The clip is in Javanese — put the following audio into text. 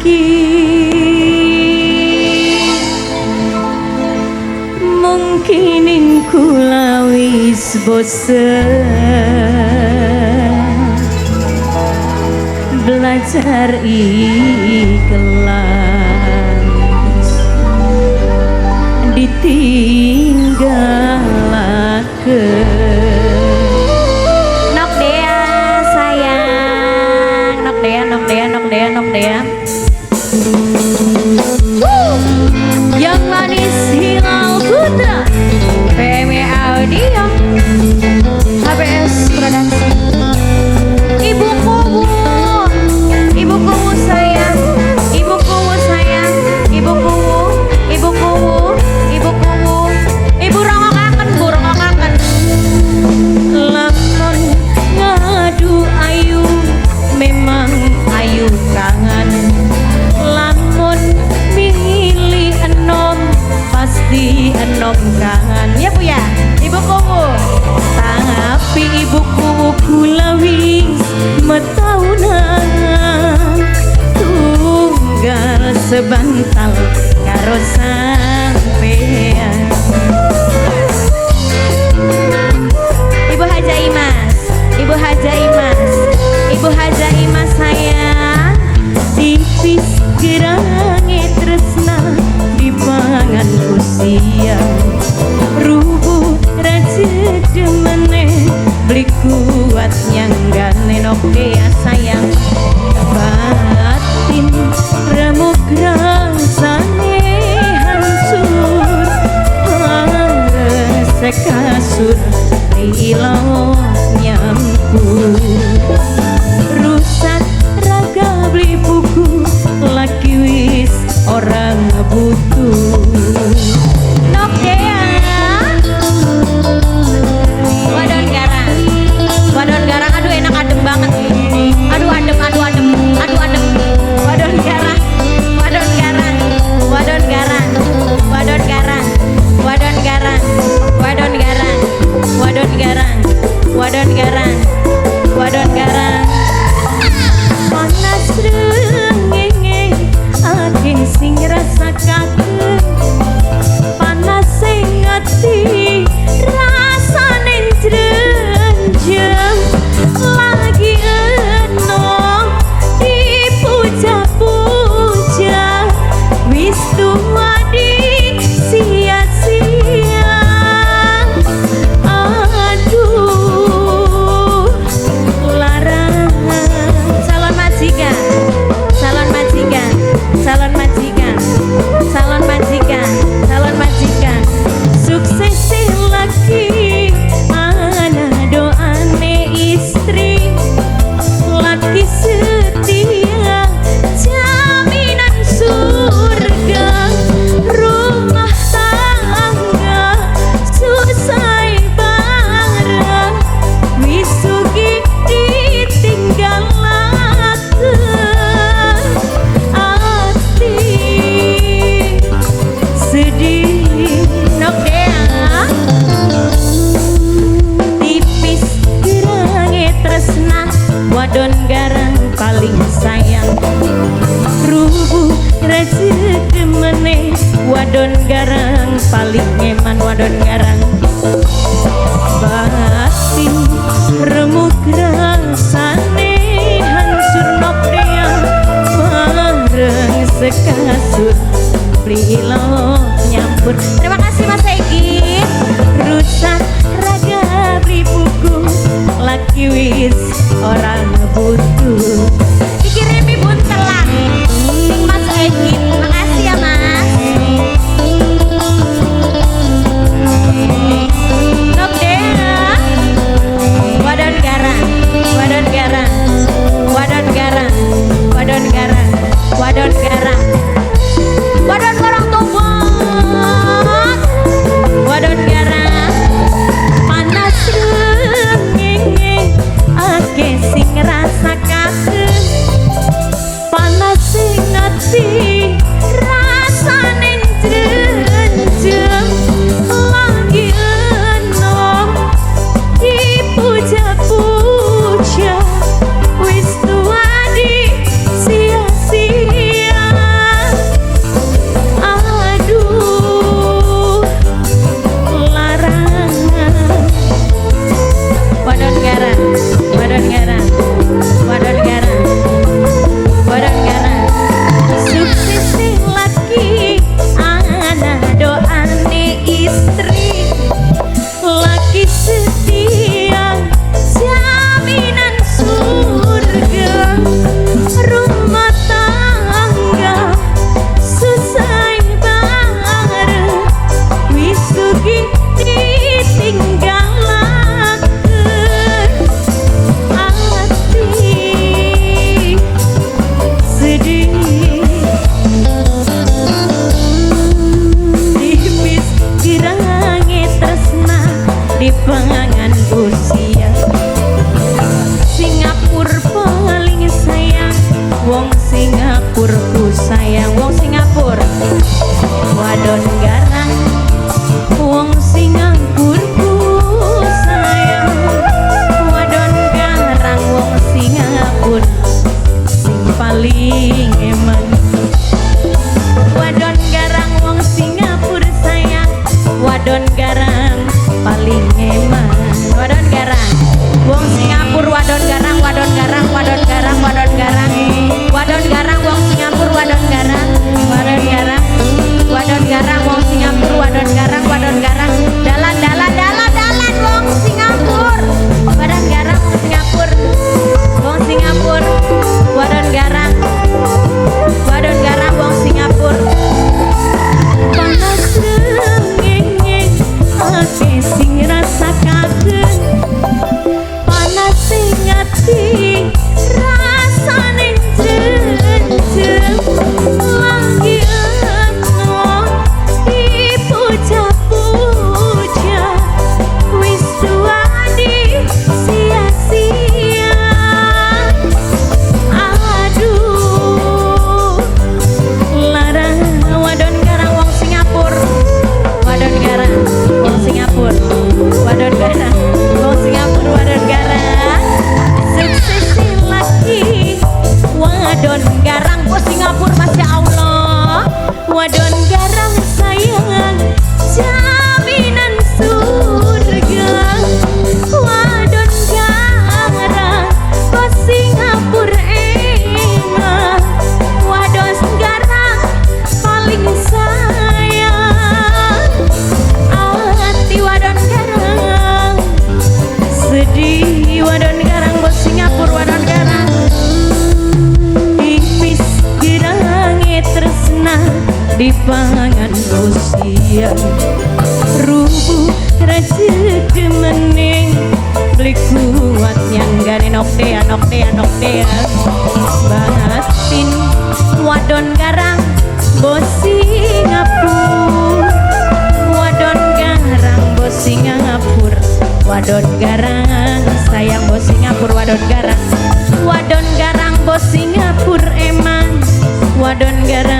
Laki mungkin kula wis bosen belajar ikhlas ditinggalaken. Nok Dea sayang, Nok Dea, Nok Dea, Nok Dea, Nok Dea. Yang manis Hilal Putra, PME Audio, HBS Produksi. Ibu kubu, ibu kubu sayang, ibu kubu sayang, ibu kubu, ibu kubu, ibu kubu, ibu rongokaken, bu rongokaken. Lamun ngadu ayu memang ayu kangen, lamun milih enom pasti enom kangen ya bu ya, ibu kubu. Tapi ibu kubu kula wis metaunan tunggal sebantal karo sampean. Ibu Haja Imas, Ibu Haja Imas, Ibu Haja Imas sayang, tipis gerange tresna dipangan usia rubuh rajek demene beli kuat nyanggane. Nok Dea sayang, batin remuk rasane hancur bareng sekasur ilo nyampur rusak raga beli buku laki wis orang butuh. Nok Dea wadon garang, wadon garang, aduh enak adem banget, aduh adem, aduh adem, aduh adem, wadon garang, wadon garang, wadon garang, wadon garang, wadon garang, wadon garang, wadon garang, wadon garang, wadon garang. Panas rengenge akeh sing ngrasakaken, panas sing ati rasane jrenjeng lagi enom dipuja-puja wis tuwa di sia-sia. Aduh lara calon majikan, calon majikan, calon majikan, calon majikan, calon majikan sukses laki ana doane istri laki setia jaminan surga rumah tangga susah bareng wis sugih ditinggalaken ati sedih. Nok Dea tipis gerange tresna wadon garang paling sayang rubuh rezeki meneh wadon garang paling eman wadon garang batin remuk rasane hancur. Nok Dea bareng sekasur prilo nyampur. Terima kasih Mas Egi. Rusak raga beli buku laki wis orang butuh dikirimi buntelan sing Mas Egi. Makasih ya Mas. Wadon garang paling eman. Wadon garang wong Singapura, wadon garang, wadon garang, wadon garang, wadon garang, wadon garang wong Singapura, wadon garang, wadon garang, wadon garang wong Singapura, wadon garang, wadon garang, dalan dalan dalan dalan wong Singapura, wadon garang wong Singapura, wong Singapura, wadon garang, wadon garang wong Singapura. Panas srengenge, akeh sing ngrasakaken. Panas sing ati, rasane jrejeg. Lagi enom dipuja-puja, wis tuwa disia-sia. Aduh lara. Wadon garang wong Singapura, wadon garang wong Singapura, wadon garang wong Singapura, wadon garang sukses laki wadon garang bos Singapura, masya Allah. Wadon garang sayang, jaminan surga. Wadon garang bos Singapura enak. Wadon garang paling sayang. Ati wadon garang sedih. Wadon garang bos Singapura, wadon garang. Tipis gerange tresna, dipangan Rusia. Rubuh rajek meneng, beli kuat nyanggane noktea noktea noktea batin. Wadon garang bos Singapura, wadon garang bos Singapura, wadon garang sayang bos Singapura, wadon garang, wadon garang bos Singapura eman, wadon garang.